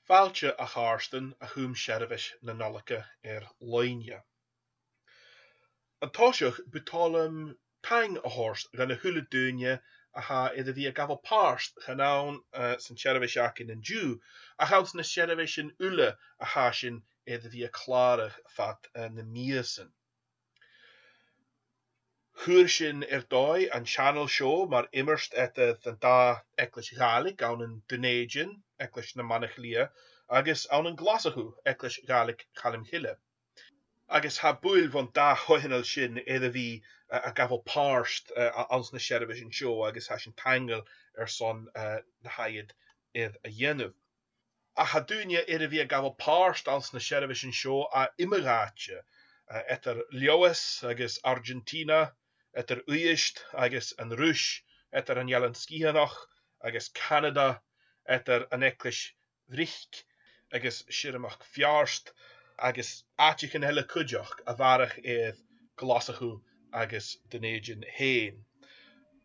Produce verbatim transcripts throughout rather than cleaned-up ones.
Fàilte, a chàirdean, a chum seirbheis na Nollaige air-loidhne. An toiseach, bu toil leam taing a thoirt dhan a h-uile duine a tha air a bhith a' gabhail pàirt chan ann, eh, san t-seirbheis againn an-diugh, ach anns na seirbheisean uile a tha sinn air a bhith a' clàradh fad, eh, na mìosan. Chuir sinn air dòigh an t-seanail seo mar iomairt eadar an dà eaglais Ghàidhlig ann an Dùn Èideann, Eaglais nam Manach Liath, agus ann an Glaschu, Eaglais Ghàidhlig Chaluim Chille. Agus tha buill bhon dà choitheanal sin air a bhith, eh, a' gabhail pàirt, eh, a-, anns na seirbheisean seo, agus tha sinn taingeil airson, eh, na tha iad air a dhèanamh. Ach tha daoine air a bhith a' gabhail pàirt anns na seirbheisean seo à iomadh àite, eh, eadar Leòdhas agus Argentina, eadar Uibhist agus an Ruis, eadar an Eilean Sgitheanach agus Canada, eadar an Eaglais Bhric agus Siorramachd Pheairt, agus àiteachan eile cuideachd a bharrachd air Glaschu agus Dùn Èideann fhèin.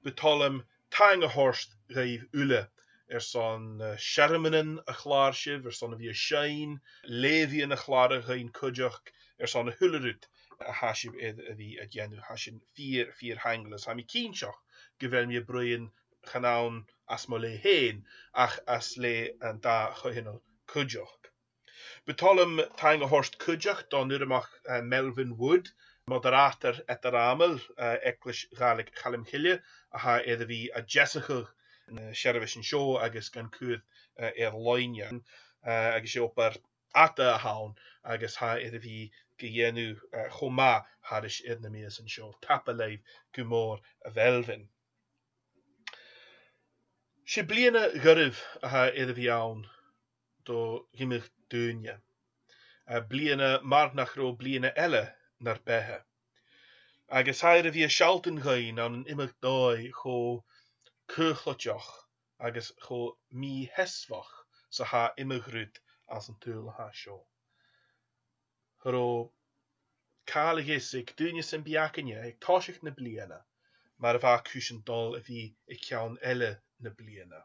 Bu toil leam taing a thoirt dhuibh uile airson, eh, searmonan a chlàr sibh, airson a bhith a' seinn, leughaidhean a chlàradh dhuinn cuideachd, airson a h-uile rud a tha sibh air a bhith a' dèanamh. Tha sinn fìor, fìor thaingeil, is tha mi cinnteach gu bheil mi a' bruidhinn chan ann às mo leth fhèin, ach às leth an dà choitheanal cuideachd. Bu toil leam taing a thoirt cuideachd don Urramach, eh, Melvin Wood, moderator eadar-àm, eh, Eaglais Ghàidhlig Chaluim Chille, a tha air a bhith a' deasachadh na seirbheisean seo agus gan cur, eh, air-loidhne. Eh, agus 's e obair fhada a th' ann agus tha e air a bhith ga dhèanamh, eh, cho math thairis air na mìosan seo. Tapadh leibh gu mòr, a Mhelvin. 'S e bliadhna dhoirbh a tha air a bhith ann do dh'iomadh duine. Eh, bliadhna mar nach robh bliadhna eile nar beatha. Agus tha e air a bhith a' sealltainn dhuinn ann an iomadh dòigh cho caochladach agus cho mì-sheasmhach 's a tha iomadh rud anns an t-saoghal a tha seo. Cha robh càil a dh'fhios aig duine sam bith againne aig toiseach na bliadhna mar a bha cùisean a' dol a bhith aig ceann eile na bliadhna.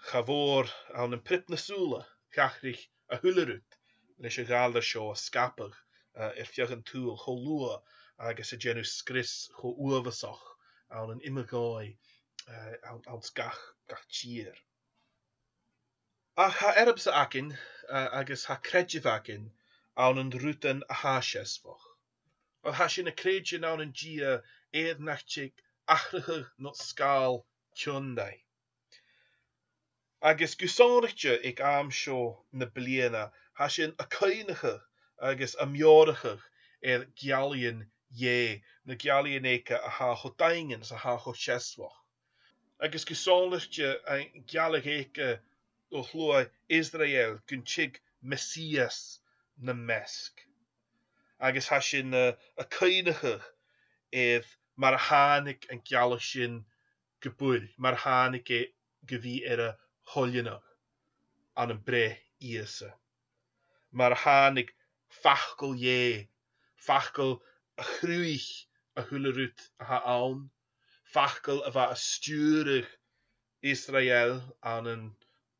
Cha mhòr ann am priobadh na sùla dh'atharraich a h-uile rud leis a' ghalar seo a sgapadh, eh, air feadh an t-saoghail cho luath agus a' dèanamh sgrios cho uabhasach ann an iomadh dòigh, eh, ann, anns gach, gach tìr. Ach tha earbsa againn, eh, agus tha creideamh againn ann an rudan a tha seasmhach. Oir tha sinn a' creidsinn ann an Dia air nach tig atharrachadh no sgàil cionndaidh. Agus gu sònraichte aig àm seo na bliadhna, tha sinn a' cuimhneachadh agus a' meòrachadh air geallaidhean Dhè, na geallaidhean aige a tha cho daingeann 's a tha cho seasmhach. Agus gu sònraichte an gealladh aige do shluagh Israel gun tig Messias nam measg. Agus tha sinn, eh, a' cuimhneachadh air mar a thàinig an gealladh sin gu buil, mar a thàinig e gu bhith air a choileanadh ann am breith Ìosa. Mar a thàinig facal Dhè, facal a chruthaich a h-uile rud a tha ann, facal a bha a' stiùireadh Israel ann an,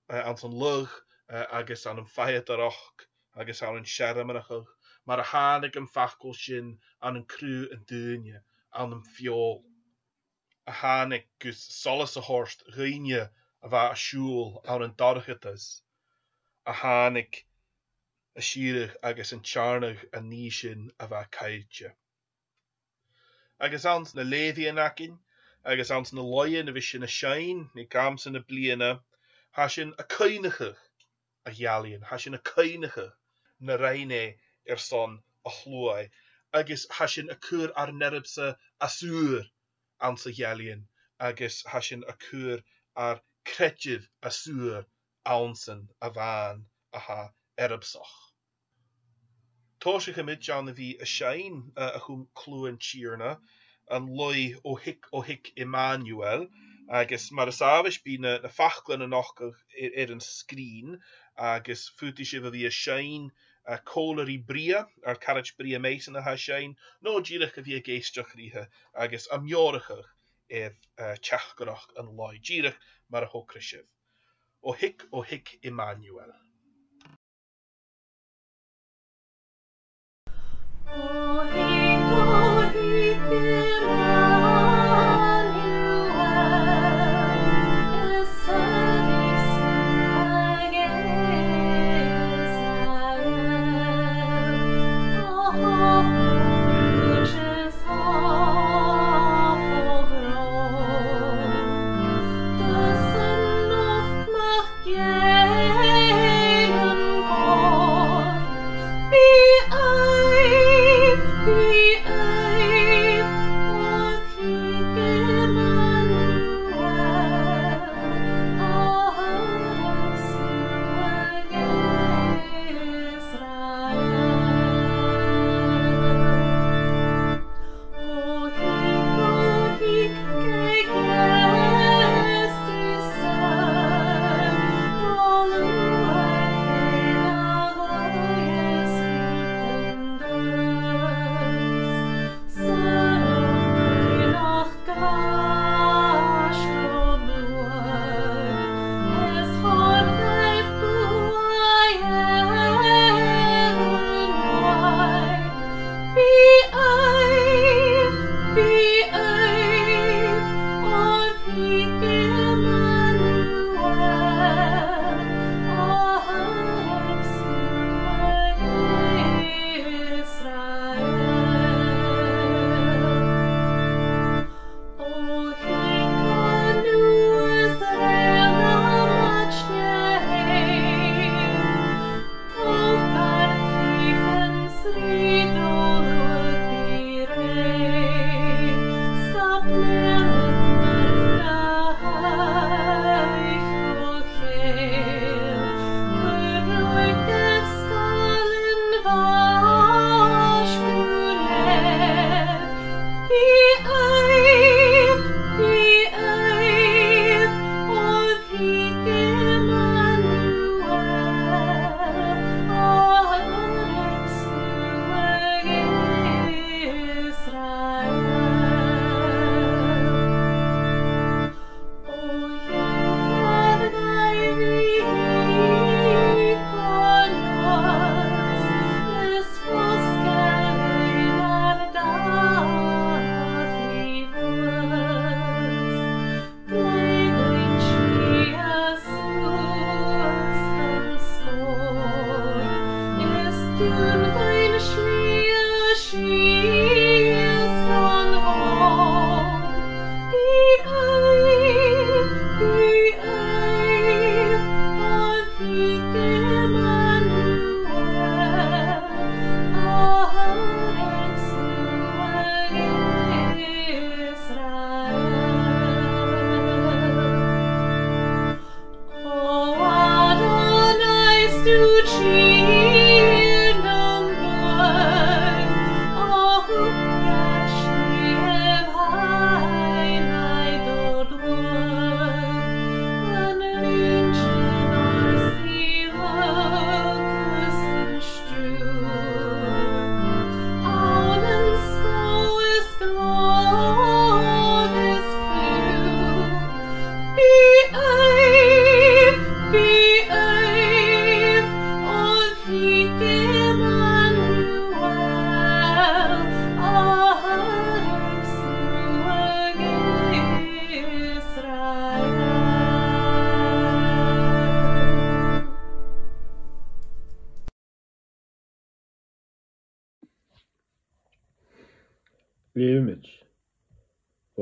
eh, anns an lagh, eh, agus ann am fadhadaireachd, agus ann an searmonachadh, mar a thàinig am facal sin ann an cruth an duine, ann am feòil. A thàinig gus solas a thoirt dhuinne a bha a' siubhal ann an dorchadas, a thàinig a' sireadh agus an teàrnadh an nì sin a bha caillte. Agus anns na leughaidhean againn, agus anns na laoidhean a bhios sinn a' seinn aig àm seo na bliadhna, tha sinn a' cuimhneachadh a' gheallaidhean, tha sinn a' cuimhneachadh na rinn e airson a shluaigh, agus tha sinn a' cur ar n-earbsa às ùr anns a' gheallaidhean, agus tha sinn a' cur ar creideamh às ùr annsan a-mhàin a tha earbsach. Tòisichidh sinn an-diugh a bhith a' seinn, eh, a chum cliù an Tighearna, an laoidh O thig, O thig Emmanuel, agus mar as àbhaist bidh na, na faclan a' nochdadh air, air an sgrìn, agus faodaidh sibh a bhith a' seinn, eh, còmhla ri Bria, ar caraid Bria Mason a tha a' seinn, no dìreach a bhith ag èisteachd rithe agus a' meòrachadh air, eh, teachdaireachd an laoidh, dìreach mar a thogras sibh. O thig, o thig, Emmanuel. Leughaidh mi.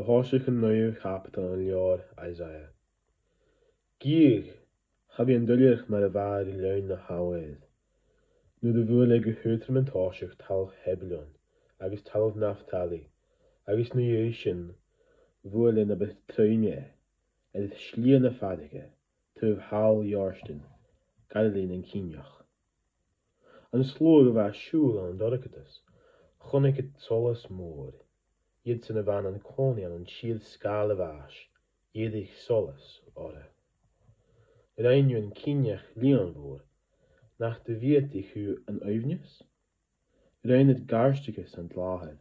Bho thoiseach an naoidheamh chaibideil den leabhar Isaiah. Gidheadh, cha bhi an duilgheadas mar a bha air an linn na h-aibhne, nuair a bhuail e gu h-aotrom an toiseach talamh Shebuloin agus talamh Naphtali, agus na dhèidh sin bhuail e na bu troime air slighe na fairge, taobh thall Iòrdain, Galaile nan Cinnich. An sluagh a bha a' siubhal ann an dorchadas, chunnaic iad solas mòr. Iadsan a bha ann an còmhnaidh ann an tìr-sgàil a' bhàis, dh'èirich solas orra. Rinn thu an cinneach lìonmhor, nach do mhiotaich thu an aoibhneas? Rinn iad gàirdeachas an t-slàthair,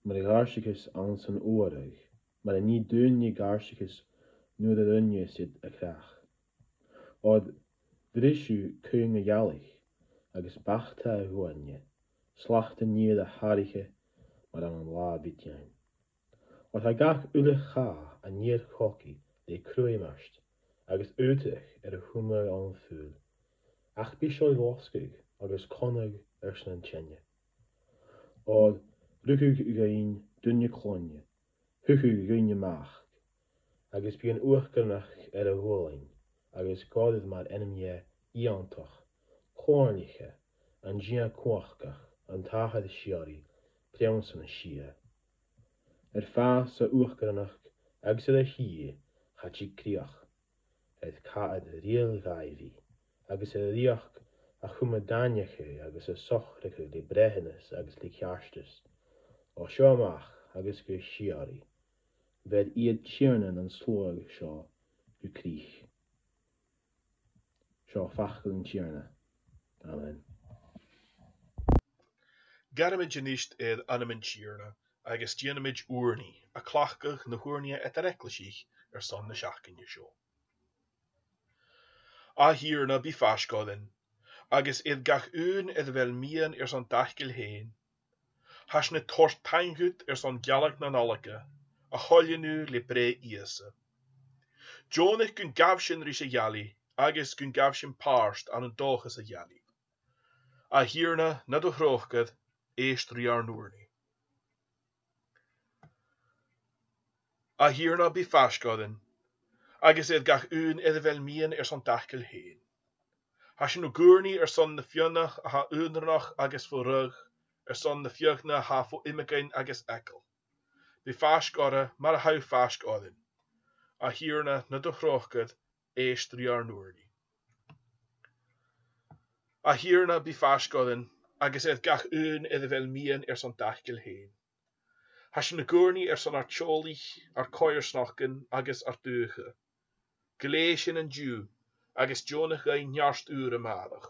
mar ghàirdeachas anns an fhuarag, mar a nì daoine gàirdeachas nuair a rinneas iad a chreach. Oir bhris thu caoin a' ghealaich agus bacadh a' ghuailne, slacht an iar a tha air a thoirt mar ann an latha Mhidiain. Oir tha gach uile chath an iar chogaidh le cruinneachadh agus aodach air a chumail ann am fuil. Ach bidh seo a' losgadh agus connadh airson an teine. Oir rugadh dhuinn duine cloinne, thigeadh dhuinn a-mach, agus bidh an uachdaranachd air a ghualainn, agus goirear mar ainm dha Iongantach, Comhairliche, an Dia Cumhachdach, an t-Athair Shìorraidh, Prionnsa nan Sia. Air fàs a uachdaranachd agus air a thìr cha tig crìoch, air cathair riail Dhaibhidh, agus air a rìoghachd a chumail daingneachadh agus a socrachadh le breitheanas agus le ceartas, o seo a-mach agus gu sìorraidh. Bheir iad Tighearna nan sluagh seo gu crìch. Seo facal an Tighearna. Amen. Gabhaimid a-nis air ainm an Tighearna, agus dèanamaid ùrnaigh, a' cleachdadh na h-ùrnaigh eadar-eaglaisich airson na seachdaine seo. A Thighearna, bi faisg oirnn, agus air gach aon air a bheil miann airson d' fhacail fhèin. Tha sinn a' toirt taing dhut airson gealladh na Nollaig, a choileanadh le breith Ìosa. Deònaich gun gabh sinn ris a' gheallaidh, agus gun gabh sinn pàirt ann an dòchas a' gheallaidh. A Thighearna, nad thròcair, èist ri ar n-ùrnaigh. A Thighearna, bi faisg oirnn, agus air gach aon air a bheil miann airson d' fhacail fhèin. Tha sinn ag ùrnaigh airson na Fionnach a tha aonranach agus fo rùchd, airson na Fionnach a tha fo iomagain agus eagal. Bi faisg orra mar a tha thu faisg oirnn. A Thighearna, nad thròcair, èist ri ar n-ùrnaigh. A Thighearna, bi faisg oirnn, agus air gach aon air a bheil miann airson d' fhacail fhèin. Tha sinn ag ùrnaigh airson ar teaghlaich, ar coimhearsnachdan agus ar dùthchannan. Gleidh sinn an-diugh, agus deònaich dhuinn neart ùr a-màireach.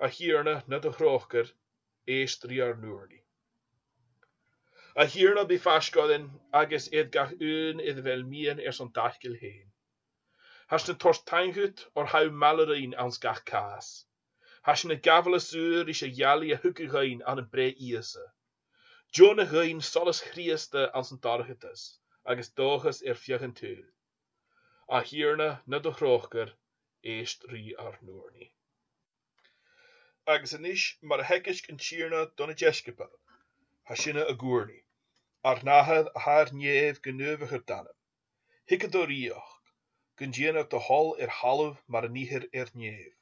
A Thighearna, nad thròcair, èist ri ar n-ùrnaigh. A Thighearna, bi faisg oirnn, agus air gach aon air a bheil miann airson d' fhacail fhèin. Tha sinn a' toirt taing dhut oir tha thu maille rinn anns gach càs. Tha sinn a' gabhail às ùr ris a' gheallaidh a thugadh dhuinn ann am breith Ìosa. Deònaich dhuinn solas Chrìosda anns an dorchadas, agus dòchas air feadh an t-saoghail. A Thighearna, nad thròcair, èist ri ar n-ùrnaigh. Agus a-nis, mar a theagaisg an Tighearna do na deisciobail, tha sinne ag ùrnaigh. Ar n-Athair a tha air nèamh, gu naomhaichear d' ainm. Thigeadh do rìoghachd, gun dèanar do thoil air thalamh mar a nithear air nèamh.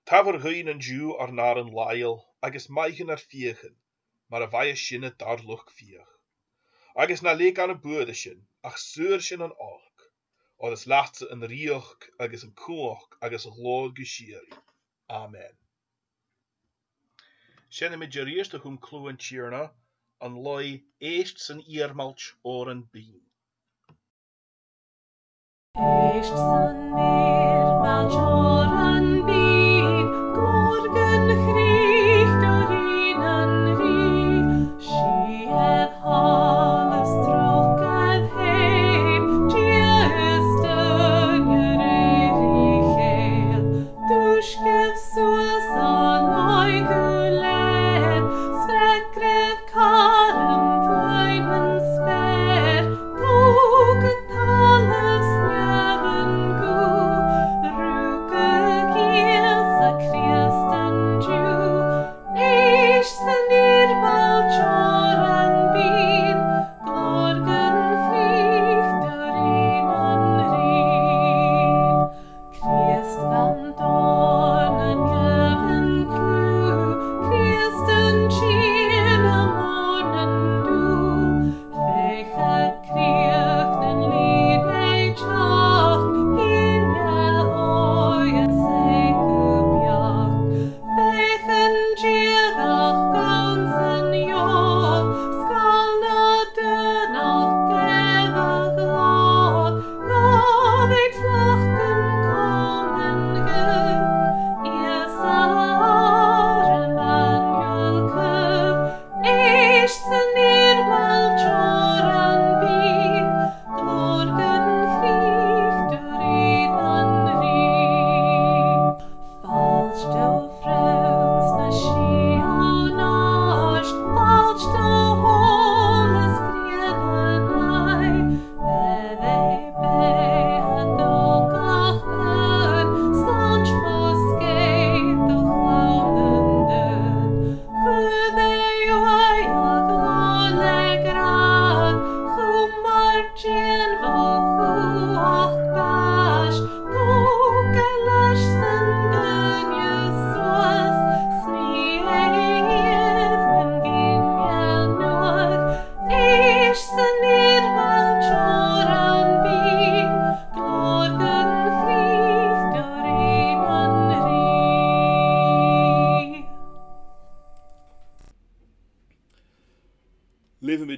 Tabhair dhuinn an-diugh ar n-aran làitheil, agus maith dhuinn ar fiachan, mar a mhaitheas sinne dar luchd-fiach. Agus na leig ann am buaireadh sinn, ach saor sinn on olc, oir is leatsa an rìoghachd agus an cumhachd agus a' ghlòir gu sìorraidh. Amen. Seinnidh sinn a-rithist a-chum cliù an Tighearna an laoidh Èist san iarmailt òran binn. Èist san iarmailt òran binn, glòir gun chrìch, do rìgh nan rìgh, sìth air thall is tròcair air fhèin, Dia is duine ri chèil, dùisgeibh suas an aghaidh gu lèir, spreag greim caran bhuainn an speur, tog an talamh snàmhan gu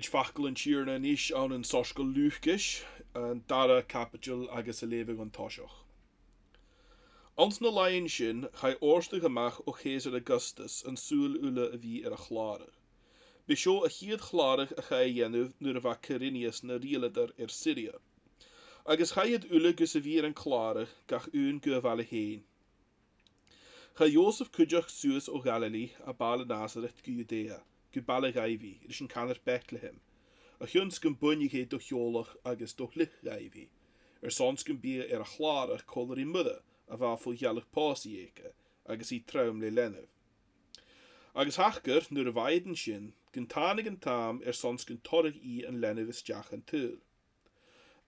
Facal an Tighearna a-nis ann an Soisgeul Lùcais, an dara caibideil agus a' leughadh bhon toiseach. Anns na làithean sin, chaidh òrdugh a-mach o Chèsair Augustus an saoghal uile a bhith air a chlàradh. B' e seo a' chiad chlàradh a chaidh a dhèanamh nuair a bha Quirinius na riaghladair air Siria. Agus chaidh iad uile gus a bhith air an clàradh, gach aon gu a bhaile fhèin. Chaidh Iòsaph cuideachd suas o Ghalile, à baile Nàsaret, gu Iùdea, gu baile Dhaibhidh, ris an canar Betlèhem, a chionn 's gum buinidh e do theaghlach agus do shlic Dhaibhidh, airson 's gum biodh e air a chlàradh còmhla ri muire a bha fo ghealladh pòsaidh aige, agus i trom le leanabh. Agus thachair, nuair a bha iad an sin, gun tàinig an t-àm airson 's gun toireadh i an leanabh a-steach dhan t-saoghal.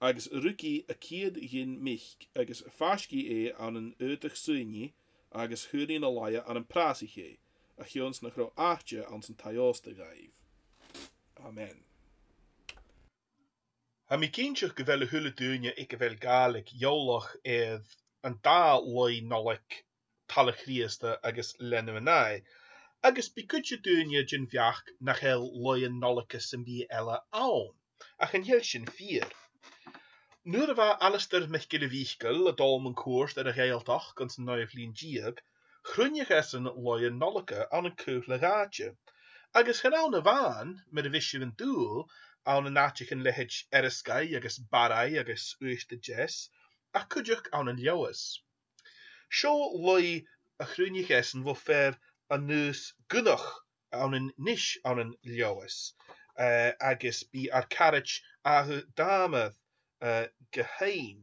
Agus rug i a' chiad ghin mic, agus phàisg i e ann an aodach suidhne, agus chuir i na laighe ann am pràsaich e, a chionn 's nach robh àite anns an taigh-òsta dhaibh. Amen. Tha mi cinnteach gu bheil a h-uile duine aig a bheil Gàidhlig eòlach air an dà laigh Nollaig, talla Chrìosda agus leanabh an aghaidh, agus bidh cuid de dhaoine den bheachd nach eil laighean Nollaig sam bith eile ann, ach an e sin fìor? Nuair a bha Alasdair MacGilleMhìcheil a' dol mun cuairt air a' Ghàidhealtachd anns an naoidheamh linn deug, chruinnich esan laighean Nollaig ann an cùpla àite. Agus chan ann a-mhàin, mar a bhios sibh an dùil, ann an àiteachan leithid Èirisgeigh agus Barraigh agus Uibhist a Deas, ach cuideachd ann an Leòdhas. Seo laigh a chruinnich esan bho fear à Nis Gunach ann an Nis ann an Leòdhas, eh, agus bidh ar caraid Athadh Dàmhair, eh, ga sheinn.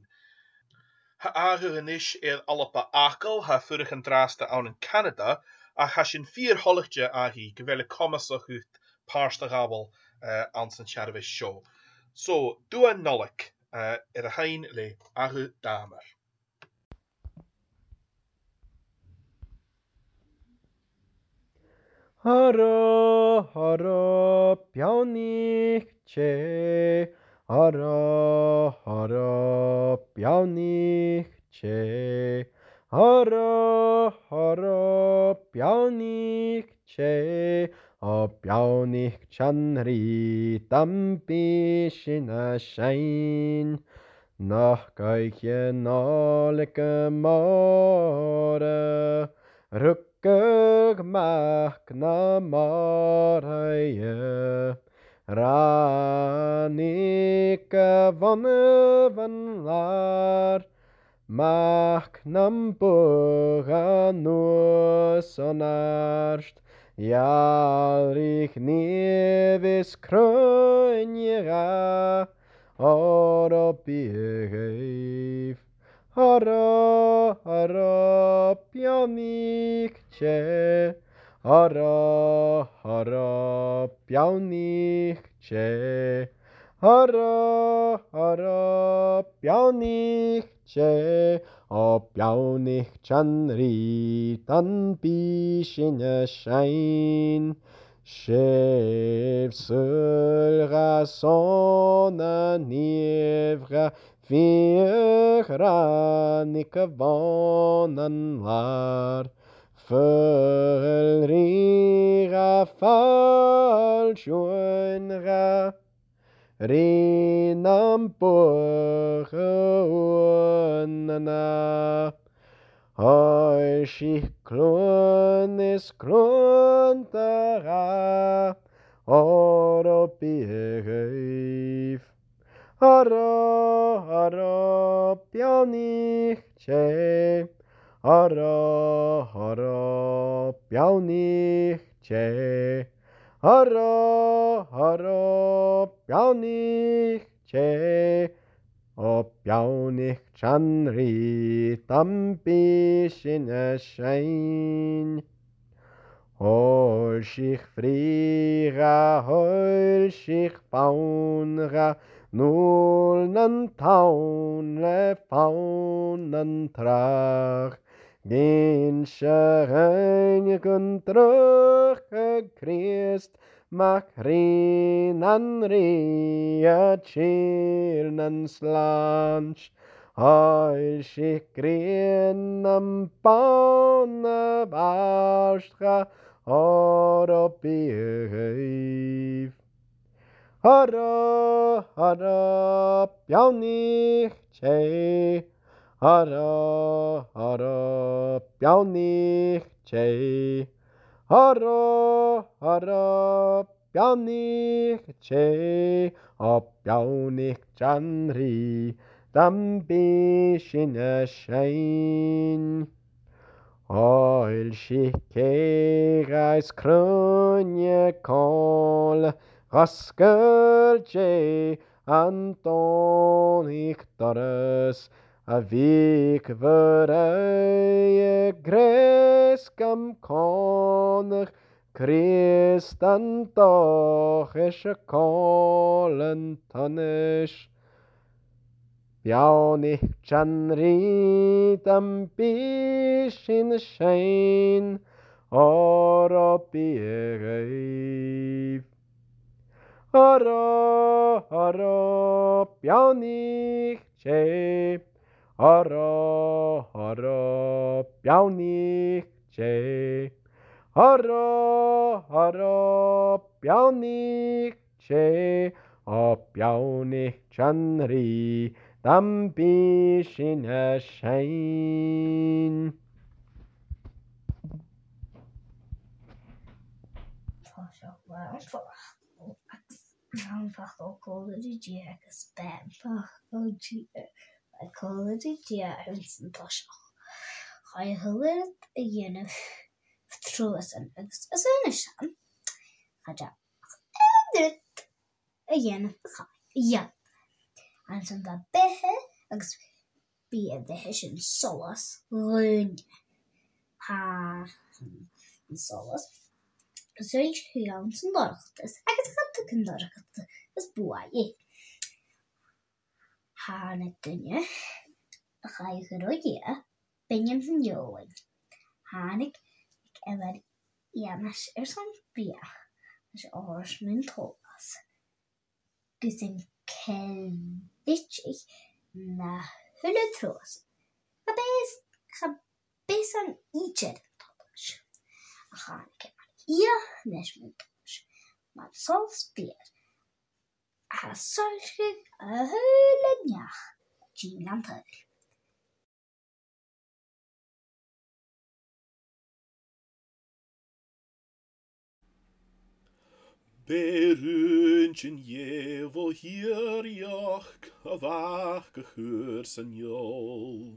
Tha Athadh a-nis air Alba fhàgail, tha e a' fuireach an-dràsta ann an Canada, ach tha sinn fìor thoilichte, Athadh, gu bheil e comasach dhut pàirt a ghabhail, eh, anns an t-seirbheis seo. So, Duan Nollaig, eh, air a sheinn le Athadh Dàmhair. Horo, horo, beannaichte. Horo, horo, beannaichte. Horo, horo, beannaichte. O beannaichte an Rìgh, dam bi sinn a' seinn. Nochd oidhche Nollaig mòr, rugadh Mac na Mòraidh. Ràinig a' bhonnaibh an làr, Mac nam bogha nuas on àird, dhealraich nèamh is cruinne dha, Òrain biadh dhaibh. Horo, horo, beannaichte. Horo, horo, beannaichte. Horo, horo, beannaichte. O beannaichte an Rìgh, dam bi sinn a' seinn. Sèimh sùil dha, sona nèamh dha, fiadh ràinig a' bhonn an làr. Fuil rìgh dha, fàilte bhuan dha, Rìgh nam bogha uaireannan. Fhoillsich cluain is cluain dha, Òrain biadh dhaibh. Horo, horo, beannaichte. Horo, horo, beannaichte. Horo, horo, beannaichte. O beannaichte an Rìgh, dam bi sinn a' seinn. Fhoillsich frith dha, fhoillsich fann dha, null nan tonn le fonn nan tràigh. D'innis e dhuinn gun droch Chrìosd Mac Rìgh nan Rìgh, a' till nan slàinte. Fhoillsich grian nam bonnadh àrd dha, Òrain biadh dhaibh. Hurrá, hurrá, beannaichte. Hurrá, hurrá, beannaichte. Hurrá, hurrá, beannaichte. Ò, beannaichte an Rìgh, dam bi sinn a' seinn. Ò, fhoillsich cèic is cruinne còmhla, dh'fhosgail Dè an Dòmhnaich doras, a' bhìogair a' ghreis gam còmhnadh, Crìosd an dòchais a' còmhla an t-sonas. Beannaichte an Rìgh, dam bi sinn a' seinn, ò, robh biadh dhaibh. Hurrá, hurrá, beannaichte. Hurrá, hurrá, beannaichte. Hurrá, hurrá, beannaichte. Ò, beannaichte an Rìgh, dam bi sinn a' seinn. Tá seo mar an fhoirm. Agus an facal còmhla ri Dia agus bean facal Dia, còmhla ri Dia anns an toiseach. Chaidh a h-uile rud a dhèanamh tro sin agus as aonais sin, chaidh an rud a dhèanamh a chaidh a dhèanamh. Anns an bha beatha agus bidh a' bheatha sin solas dhuinne. Tha an solas, is thuirt e anns an dorchadas, agus cha tug an dorchadas buaidh. Thàinig duine a chaidh gu robh Dia, beinne anns an fheòil. Thàinig aig a bheil fhianais airson biadh, is airson mun t-solas, gus an ceangail na h-uile truas. Cha b' e, cha b' e sin idir an t-solas. Ach thàinig e mar fhianais mun t-solas, mar solas fìor, a tha soillsgidh a h-uile neach a' tighinn dhan t-saoghal. B' e rùintean Dhè bho shìorraidheachd a Mhac a chuir san fheòil,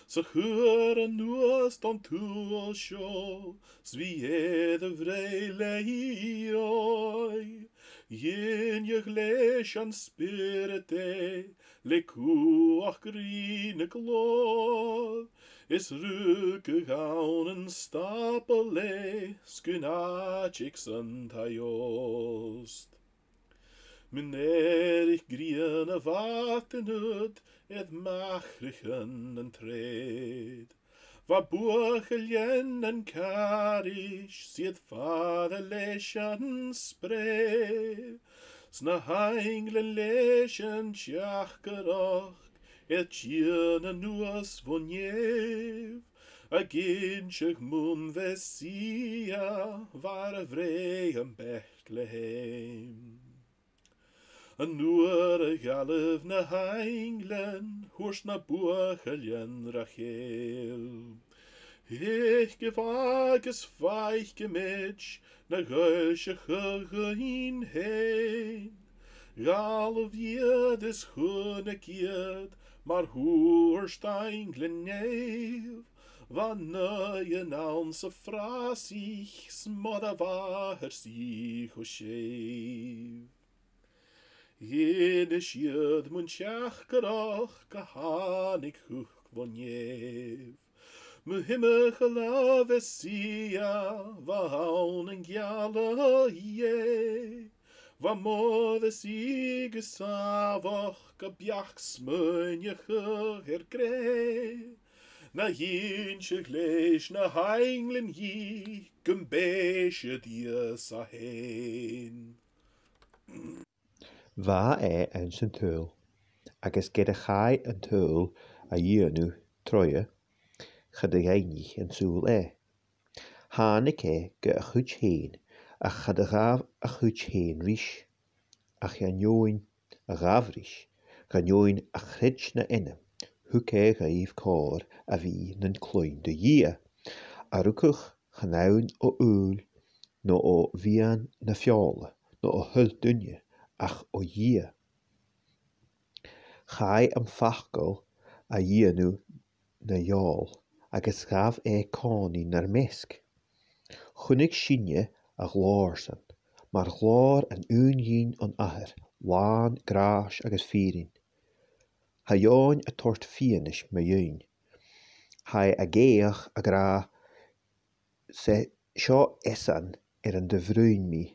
's a chuir a-nuas don t-saoghal seo, 's bhith air a bhreith le Dhia. Dh'inneadh leis an Spiorad e, le cumhachd Rìgh na Glòir, is rugadh ann an stàball e, 's gun àiteigh san taigh-òsta. Mun èirigh grian a' bhàta ud air machraichean an treud, bha buachaillean nan càr ris, 's iad fada leis an spreadh. 'S na h-ainglean leis an teachdaireachd, air tighinn a-nuas bho nèamh, ag innse mun Mheasaidh a bha air a bhreith am Beatlehem. An uair a dh'fhalbh na h-ainglean, thuirt na buachaillean Rachel: Thigibh agus faicimid na dh'fhoillsicheadh dhuinn fhèin. Dh'fhalbh iad is chunnaic iad, mar thuirt ainglean nèimh, bha naoidhean anns a' phràsaich, 's mòr a mhàthair-sa cho sèimh. Dh'innis iad mun teachdaireachd a thàinig thuca bho nèamh. Mu thimcheall a' Mheasaidh, bha ann an gealladh Dhè. Bha Mòrasaigeas sàmhach a' beachd-smaoineachadh air grèim, na dh'innseadh leis na h-ainglean dhith gum b' e siud Ìosa fhèin. Bha e anns an t-saoghal, agus ged a chaidh an t-saoghal a dhèanamh troimhe, cha do dh'aithnich an saoghal e. Thàinig e gu a chuid fhèin, ach cha do ghabh a chuid fhèin ris. ach gan eòin a ghabh ris, gan eòin a chreid na ainm, thug e dhuibh còir a bhith nan cluinn de Dhia, a rugadh chan ann o fhaoil, no o mhiann na feòla, no o thoil duine, ach o Dhia. Chaidh am facal a dhèanamh na fheòil, agus ghabh e còmhnaidh nar measg. Chunnaic sinne a ghlòir-san, mar ghlòir an aon ghin on Athair, làn gràis agus fìrinn. Tha Eòin a' toirt fianais mu dheidhinn. Tha e ag èigheach ag ràdh, 's e seo esan air an do bhruidhinn mi,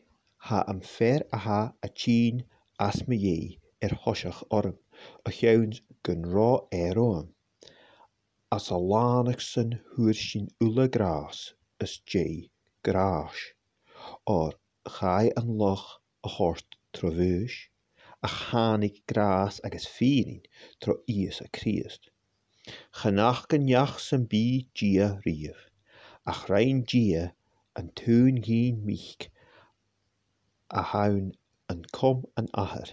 tha am fear a tha a' tighinn às mo dhèidh air thoiseach orm, a chionn gun robh e romham. Às a lànachadh-san fhuair sinn uile gràs às dèidh ghràis, oir chaidh an loch a thoirt tro mhaois, ach thàinig gràs agus fìrinn tro Ìosa Crìosd. Chan fhaca neach sam bith Dia riamh, ach rinn Dia an t-aon ghin mic a th' ann an com an Athar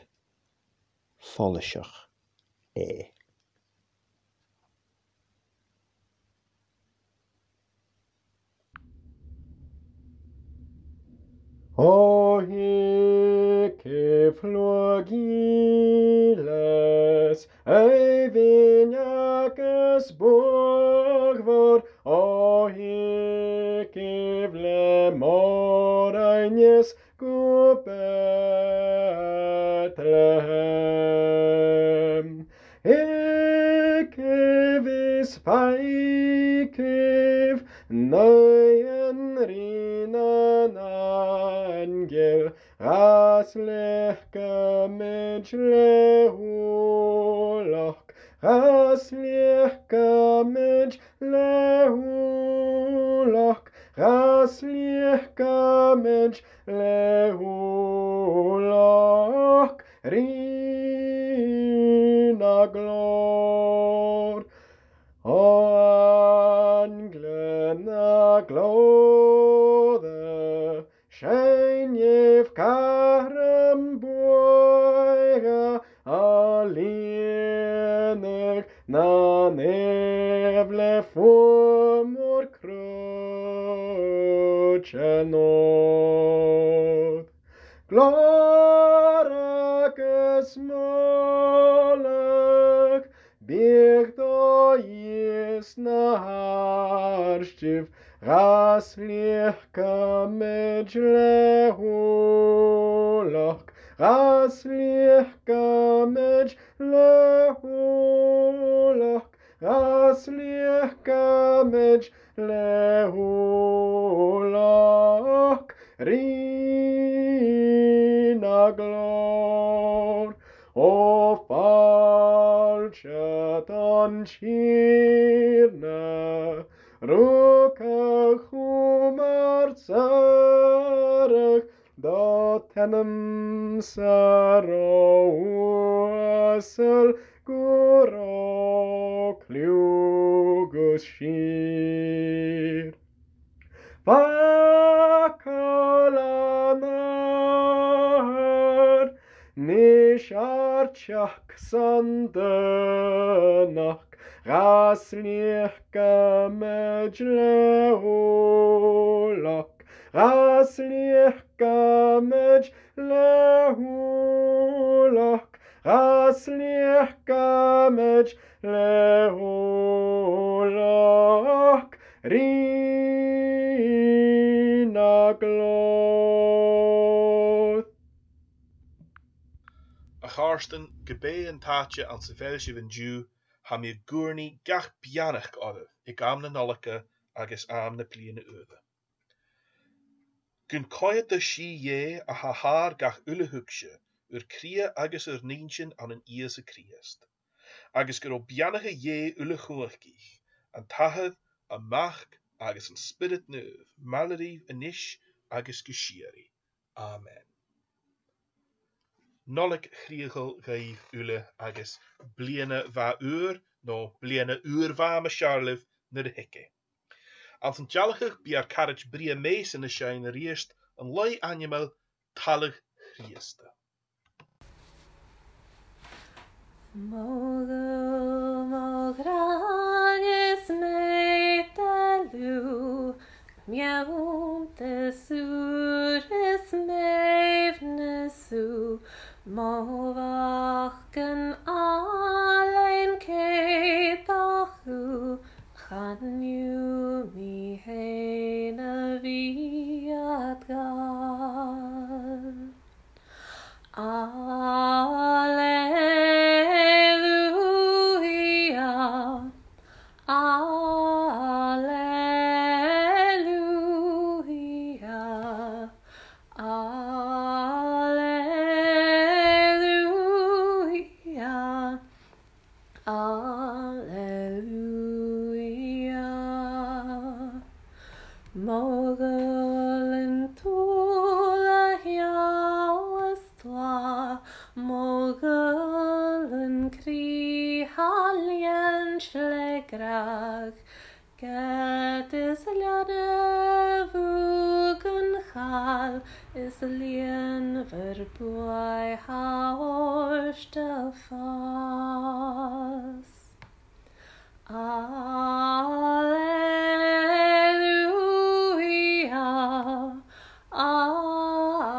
follaiseach e. O thigibh luath ghillis, èibhinn agus buaidh mhòr, o thigibh le mòr-aithne gu Betlehem. Thigibh is faighibh naoidhean rìgh nan aingil, dha sliocamaid le ualach, dha sliocamaid le ualach, dha sliocamaid le ualach, rìgh na glòir. O ainglean na glòire, seinnibh gairm-buidhe, a lìonadh na nèamh le fuaim ùr croite nòd. Glòir agus moladh biodh do Dhia sna h-àirdigh, dha sliocamaid le ualach, dha sliocamaid le ualach, dha sliocamaid le ualach, rìgh na glòir. O fàilte don Tighearna, rugadh thu mar sàrach, do t-ainm-sa ro uasal gu robh cliù gus sìor. Facal an Athar, nis ar teachd san daonnachd, dha sliocamaid le ualach, dha sliocamaid le ualach, dha sliocamaid le ualach, rìgh na glòir. A chàirdean, ge b' e an t-àite anns a bheil sibh an-diugh, tha mi ag ùrnaigh gach beannachd oirbh aig àm na Nollaige agus àm na Bliadhna Ùire. Gun coimhead sìth Dhè a tha thar gach uile thuigse, ur cridhe agus ur n-inntinn ann an Ìosa Crìosd. Agus gun robh beannachadh Dhè uile-chumhachdaich, an t-Athair, am Mac agus an Spiorad Naomh, maille ribh a-nis agus gu sìorraidh. Amen. Nollaig chrìochal dhuibh uile agus bliadhna mhath ùr, no bliadhna ùr mhath mas fheàrr leibh nuair a thig e. Anns an dealachadh bidh ar caraid Brian Mason a' seinn a-rithist an laoidh ainmeil Taladh Chrìosda. Mo ghaol, mo ghràdh is m' eudail thu, m' ionntas ùr is m' aoibhneas thu, mo mhac àlainn ceudach thu, chan eil mi fhèin a' bhìodail. Alleluia, alleluia, alleluia. Alleluia. Mo ghaol an t-sùil a sheallas tlàth, mo ghaol an crìoch a lìons le gràdh, ged is leanabh thu gun chàil, is lìonmhor buaidh tha ort a' fàs. Alleluia, alleluia,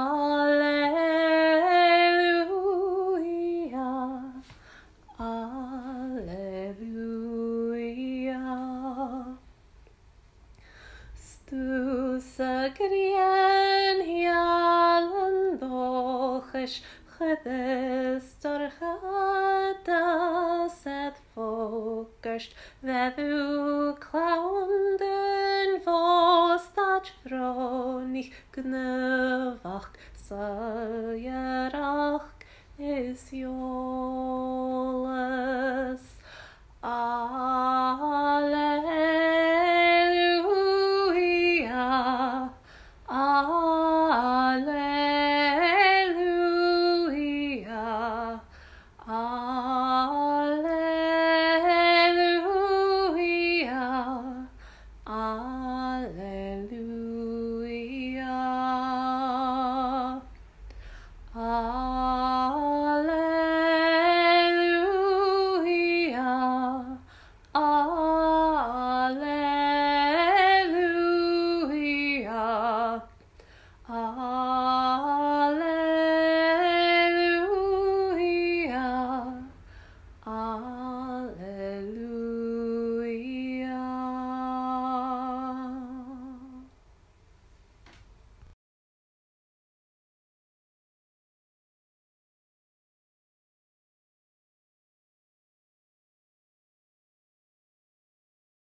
alleluia, alleluia. 'S tusa grian shealladh an dòchais, chuir stòr-chàch às air fhògairt, bheir thu clann don bhò-staid bhrònach, gnìomhachd, soilleireachd is eòlas. Alleluia, alleluia, alleluia, alleluia. Alleluia, alleluia, alleluia.